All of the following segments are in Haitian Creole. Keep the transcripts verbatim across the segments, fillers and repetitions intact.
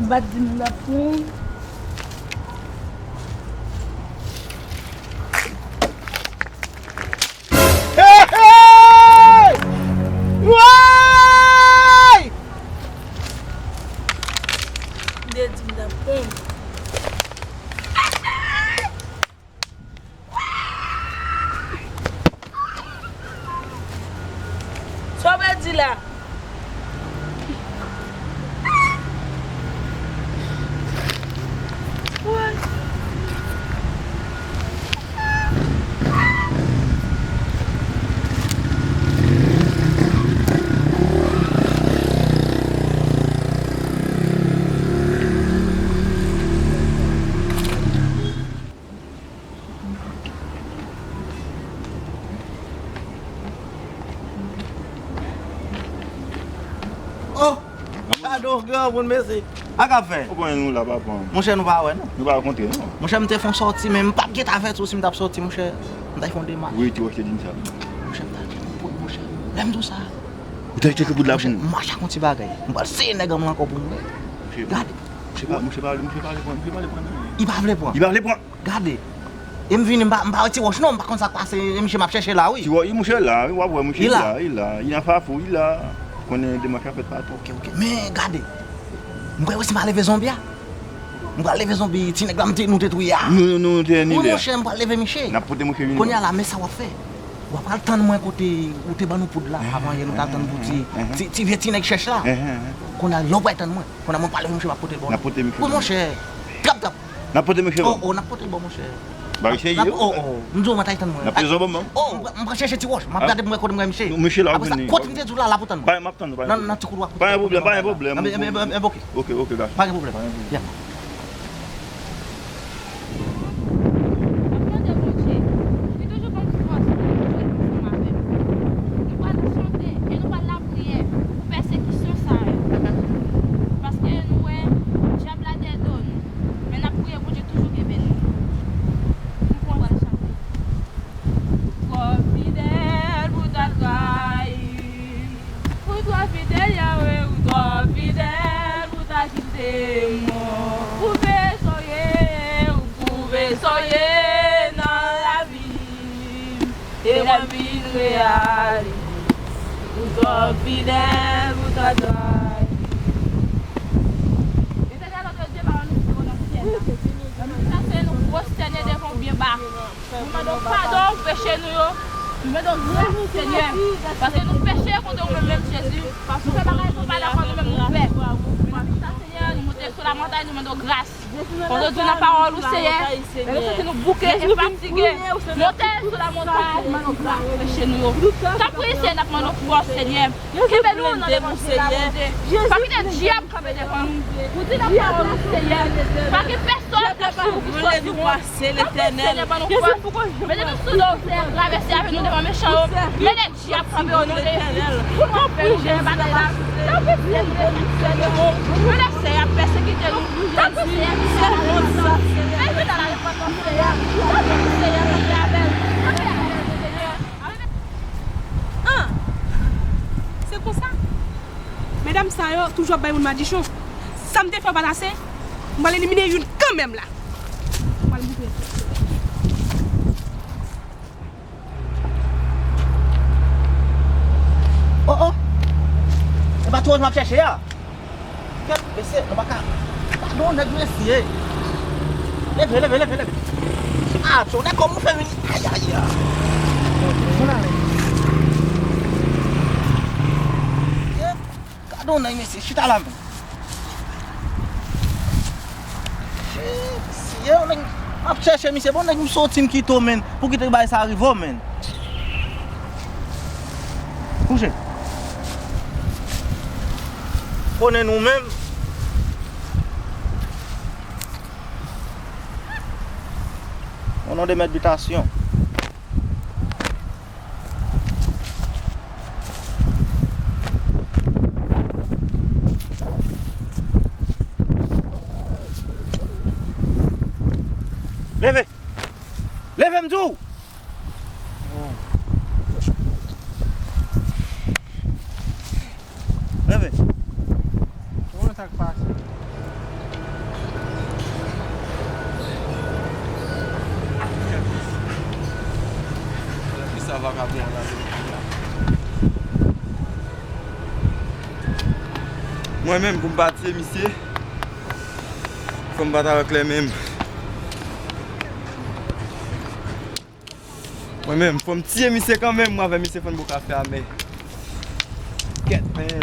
Bat di m la pou. Hey, hey! Woy! M te di m t ap pran. Sa w pral di la? Oh! Kado, granmoun, mesi. Sa k ap fè? Ou konnen nou la, papa. Monchè, nou pa wè, non. Nou pa rankontre, non. Monchè, m te fè yon sòti, men m pa t gentan avèti w si m t ap sòti, monchè. M t al fè yon demach. Wi, ti wòch te di m sa. Monchè, m t al jwenn yon pwòt, monchè. Lè m di w sa. Ou t al chèche poud la pou ou? Monchè, m mache ak yon ti bagay. M pral seye nèg an m la ankò pou m wè. Gade. Monchè pa, monchè pa, monchè pa vle pran, monchè pa vle pran. Li pa vle pran. Li pa vle pran. Gade. E m vini, m pa, m pa wè ti wòch non, m pa konn sa k pase, e misye m ap chèche la, wi. Ti wòch, wi, monchè la, wi, w ap wè, monchè, li la, li la, li nan Fafou, li la. Konnen demach la fèt patou. Ok, ok. Men gade. M kwè osi m a leve zonbi a. M pral leve zonbi, ti nèg la m te, nou te touye a. Nou, nou, nou te ni lè. Wi, monchè, m pral leve misye. N ap pote monchè vini. Kounye a la, men sa w ap fè. W ap al tann mwen kote ou te ban nou poud la, avan yè nou t al tann pou ti, ti, ti vye ti nèg chèch la. Kounye a, lè w pral tann mwen. Kounye a mwen pale monchè, m ap pote l ba w. N ap pote misye. Wi, monchè. Trap, trap. N ap pote misye. Oh, oh, n ap pote l ba w, monchè. Bagay serye, wi. Oh, oh. M di w mwen t al tann mwen. N ap pote l ba w. Oh, m pral chèche ti wòch. M ap gade pou m wè kote m wè misye. Misye la, ou vini. Kote m te di w la, la pou tann mwen. Bay, m ap tann ou, bay. Nan, nan ti koulwa kote. Pa gen pwoblèm, pa gen pwoblèm. Enben, enben, enben, enben, ok. Ok, ok, guys. Pa gen pwoblèm. Pa gen pwoblèm. Ya. M ap mande Bondye, li toujou ban m fòs pou m fè ansanm avè m. Nou pral chante e nou pral lapriyè pou pèsekisyon sa yo. Paske nou wè, dyab la dèyè do nou. Men n ap priye Bondye toujou kenbe nou. Nou pral chante. Twò fidèl pou ta trayi. Ou twò fidèl, Yahweh, ou twò fidèl pou ta kite m. Ou pwouve sa w ye, ou pwouve sa w ye nan lavi m. E lè m vin reyalis, ou twò fidèl pou ta trayi. Etènèl, o Dye, pawòl ou di, o nan syèl la. Nan nou plase nou pwostène devan w byen ba. Nou mande w padon pou peche nou yo. Nou mande w gras, Senyè. Paske nou peche kont ou menm, menm Jezi. Nou fè bagay nou pa dakò, nou menm nou fè. Men nan tout sa, Senyè, nou monte sou lamontay, nou mande w gras. Pandan w di nan pawòl ou, Senyè, menm si nou bouke e fatige, monte sou lamontay, nou mande w gras pou peche nou yo. Tanpri, Senyè, n ap mande w fòs, Senyè. Kenbe nou nan levanjil la, Bondye. Pa kite dyab kanpe devan nou. Ou di nan pawòl ou, Senyè, pa gen pèsonn k ap swiv ou ki sòti wont. Tanpri, Senyè, ban nou fòs. Mete nou sou do w, Senyè, travèse avèk nou devan mechan yo. Men nèg dyab kanpe o non de Jezi. Pou nou fè nou gen batay la. Tanpri, Senyè, Senyè, men nèg Senyè ap pèsekite nou. Tanpri, Senyè, vin nan la repantans, Senyè. Vin nan la repantans, Senyè. Tanpri, Senyè, kanpe avè nou. Kanpe avè nou, Senyè. An! Se konsa. Medam sa yo toujou ap bay moun madichon. Sa m te fè yo pa t ase. M pral elimine youn kanmenm la. M pral moutre. Oh, oh! E pa ti wòch m ap chèche a. Kèt, mesye, nou pa ka. Gadon nèg, mesye. Leve, leve, leve, leve. Ah, tchonè, kòman w fè vini? Ay, ay, ay. Moun ale. Gadon nèg, mesye, chita la, men. Mesye, yon nèg ap chèche misye, bon, nèg, m soti, m kite w, men. Pou kite bagay sa rive w, men. Kouche. Konnen nou menm. O non de mèt bitasyon. Leve! Leve, m di w! Leve. Kòman sa k pase? Sa pa ka byen ann ale. Mwen menm, pou m pa tiye misye, fò m pa ta wè klè menm. Mwen menm, fò m tiye misye kanmenm, mwen avè misye fann bò kafe a, men. Kèt, men.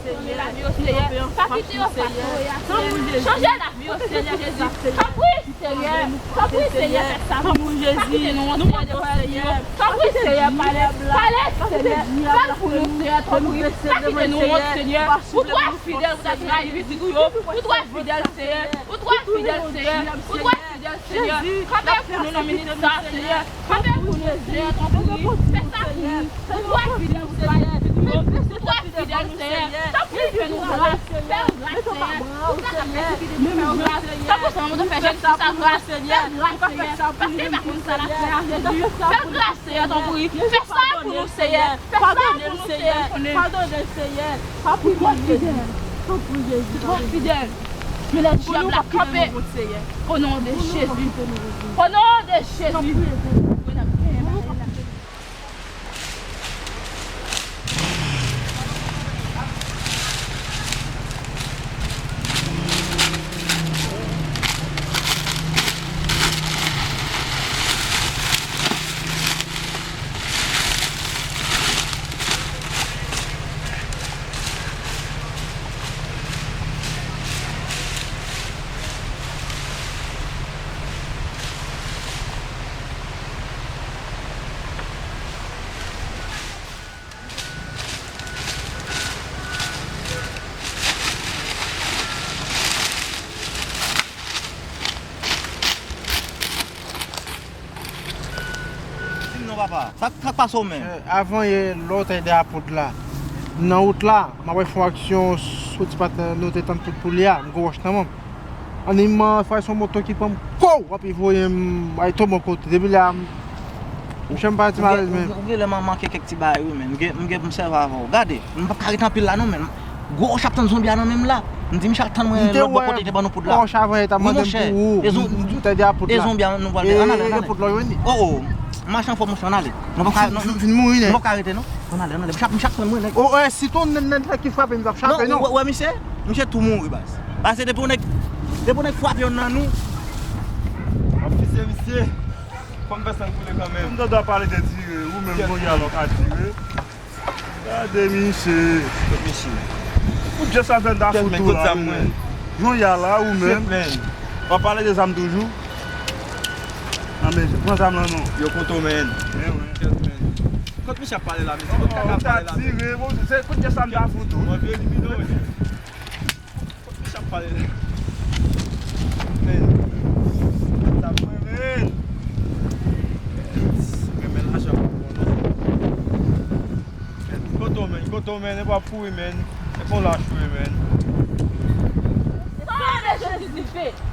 Chanje lavi yo, Senyè. Pa kite yo sa, Senyè. Chanje lavi yo, Senyè Jezi. Tanpri, Senyè. Tanpri, Senyè, fè sa pou nou. Pa kite nou wont, Senyè, devan ènmi yo. Tanpri, Senyè, pale. Pale, Senyè. Fè l pou nou, Senyè, tanpri. Pa kite nou wont, Senyè. Ou twò fidèl pou ta trayi pitit ou yo. Ou twò fidèl, Senyè. Ou twò fidèl, Senyè. Ou twò fidèl, Senyè. Kanpe pou nou nan minit sa, Senyè. Kanpe pou nou, Senyè, tanpri. Fè sa pou nou. Ou twò fidèl pou nou, Senyè. Ou twò fidèl, Senyè. Tanpri, fè nou gras. Fè nou gras, Senyè. Ou sa ka pèsekite nou, fè nou gras. Tanpri, Senyè, mwen te fè Jezi sa gras. Fè gras, Senyè. Paske li pa konn sa l ap fè a, Jezi. Fè gras, Senyè, tanpri. Fè sa pou nou, Senyè. Fè sa pou nou, Senyè. Padone l, Senyè. Padone l, Senyè. Tanpri, Senyè. Tanpri, Jezi. Ou twò fidèl. Men lè dyab la kanpe. O non de Jezi. O non de Jezi. Di m non, papa. Sa k, sa k pase w menm? Eh, avan yè, lè w te dèyè Apot la, nan wout la, m ap fè yon aksyon soti patnè nou te tann tout pou li a, m gwo wòch nan men m. Ann, m fè se yon moto ki pran m, kow! Epi voye m al tout bon kote. Depi la, m, m janm pa di malèz menm. Ou gen lè manke kèk ti bagay, wi, men. M gen, m gen pou m sèvi avè w. Gade, m p ap ka ret anpil la, non, men. Gwo wòch ap tann zonbi a nan men m la. M di, Michel, tann mwen lòt bò kote te ban nou poud la. Wi, monchè. E zonbi a nou pral ann ale, ann ale. Oh, oh. Mache anfòm, monchè, ann ale. Nou p ap ka, nou p ap ka rete, non. Ann ale, ann ale. M ap chape mwen, nèg. Oh, eh, si ton nèg ki frape m, m ap chape, non. Ou wè misye? Misye tou mouri, baz. Pase depi yon nèg, depi yon nèg frape yonn nan nou. M ap fise misye. Fò m fè san koule kanmenm. M tande w ap pale de tire, ou menm gon yalò ka tire. Gade misye. Kot misye? Ou just ap fè n ta fout ou la, ou menm. Gon yalò, ou menm. W ap pale de zam toujou? Nan men, pran zam lan non. Yo kote w, men. Kot misye ap pale la, misye? Kot kaka ap pale la, men? Tire, bon, se kout just sa m ta fout ou. Mwen vle elimine w, men. Kot misye ap pale la? Men, sa mwen, men. Renmen lajan pa bon, non. Kote w, men, kote w, men, epi w ap kouri, men. Epi w lach, wi, men. Le sang de Jésus,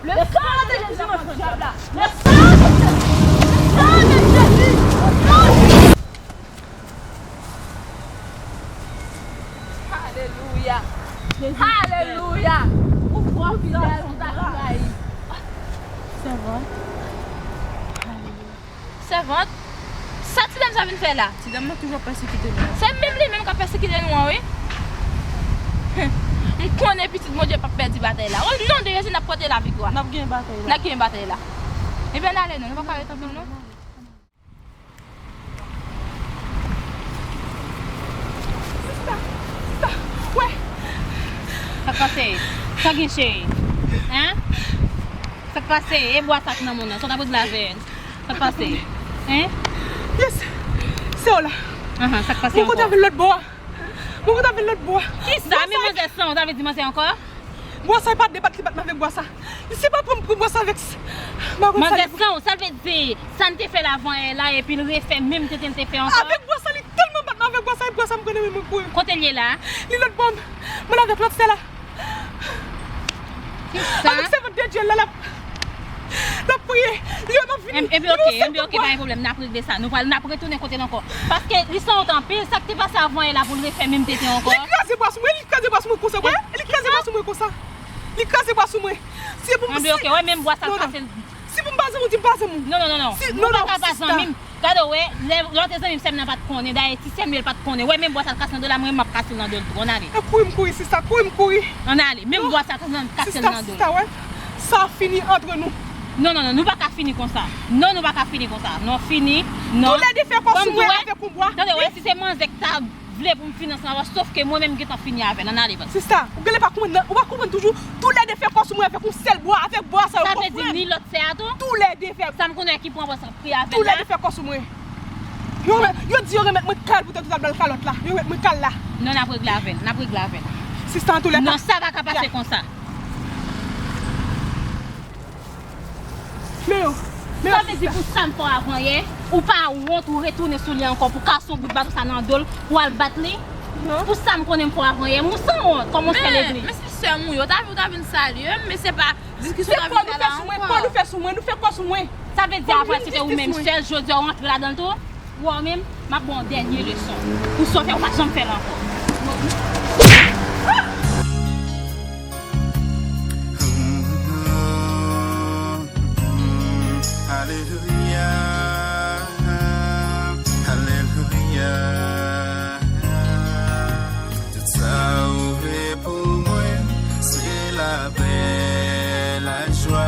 le sang de Jésus, le sang de Jésus, nan dyab la. Le sang de Jésus, le sang de Jésus, le sang de Jésus. Alelouya. Alelouya. Ou twò fidèl pou ta trayi. Sèvant. Alelouya. Sèvant? Sa ti dam sa vin fè la? Ti dam nan toujou ap pèsekite nou an. Se menm li menm k ap pèsekite nou an, wi. M konnen pitit Bondye p ap pèdi batay la. O non de Jezi, n ap pote laviktwa. N ap genyen batay la. N ap genyen batay la. Ebyen, n ale non, nou pa ka ret anpil non. Sista, sista, wè. Sa k pase? Sa gen, cheri? Hein? Sa k pase? E bwa sa k nan men w nan? Sa w t ap regle avè l? Sa k pase? Hein? Yes. Se w la. Ahan, sa k pase ankò? Mwen kontan vin lòt bò a. Mwen kontan vin lòt bò a. Kisa? Men manzè san w, sa vle di manzè ankò? Bwa sa, e pa debat li bat m avèk bwa sa. Se pa pran m pran bwa sa avèk s-, m pa konn sa li. Manzè san w, sa l vle di, sa n te fè l avan yè la, epi l refè menm tenten l te fè ankò. Avèk bwa sa, li tèlman bat m avèk bwa sa, e bwa sa m pran nan men mwen pou. Kote l ye la? Li lòt bò, m, mwen avèk lòt sè la. Kisa? Avèk sèvant de Dye la, l ap, l ap priye. Li, m ap vini. Epi oke, epi oke, pa gen pwoblèm, n ap regle sa. Nou pral, n ap retounen kote l ankò. Paske li sanwont anpil, sa k te pase avan yè la pou l refè menm tenten ankò. Li kraze bwa sou mwen, li kraze bwa sou mwen konsa, wè. Li kraze bwa sou mwen konsa. Li kraze bwa sou mwen. Si e pou mwen, si, ok, wè, menm bwa sa l kase l. Si Pou m pa zanmi w, di m pa zanmi w. Non, non, non, non. Si, non, non, pa ka pa zanmi m. Gade, w wè, lè, lè w te zanmi m, sè m nan pa t konnen. Dayè, si sè m li, l pa t konnen. W wè, menm bwa sa l kase nan do l la, mwen menm m ap kase l nan do l tou. Ann ale. E kouri m kouri, sista, kouri m kouri. Ann ale. Menm bwa sa l kase nan, kase l nan do l. Sista, sista, wè. Sa fini antre nou. Non, non, non, nou pa ka fini konsa. Non, nou pa ka fini konsa. Non, fini. Non. Toulède fè kò sou mwen avèk yon bwa. Tande, wè, si se manzè k ta vle pou m fini ansanm avè w, sof ke mwen menm m gentan fini avè l. Ann ale, baz. Sista, ou genlè pa konprann, ou pa konprann toujou. Toulède fè kò sou mwen avèk yon sèl bwa, avèk bwa sa yo. Sa vle di ni lòt sè a tou? Toulède fè. Sa m konnen ki pran bwa sa pri avè l la. Toulède fè kò sou mwen. Yo, yo di yo remèt mwen kal pou tèt ou t ap ba l kalòt la. Yo remèt mwen kal la. Non, n ap regle avè l. N ap regle avè l. Sista, antoulèka. Non, sa pa ka pase konsa. Men yo, men yo, sista. Sa vle di pou sa m fè w avan yè, ou pa wont ou retounen sou li ankò pou kase yon bout baton sa nan do l, pou al bat li? Non. Pou sa m konnen m fè w avan yè, m ou sanwont, kòman w fè legliz? Men, men se sè m ou ye, w ta vin, w ta vin salye m, men se pa diskisyon n ap vin fè la ankò. Se fò nou fè sou mwen, fò nou fè sou mwen, nou fè kò sou mwen. Sa vle di apre se te ou menm sèl, jodi a w antre ladan l tou? Ou wè w menm, m ap ba w yon dènye leson. Pou sa w fè, ou pa janm fè l ankò. Alelouya, alelouya. Tout sa ou vle pou mwen, se lapè, lajwa.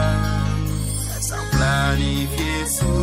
Sa w planifye sou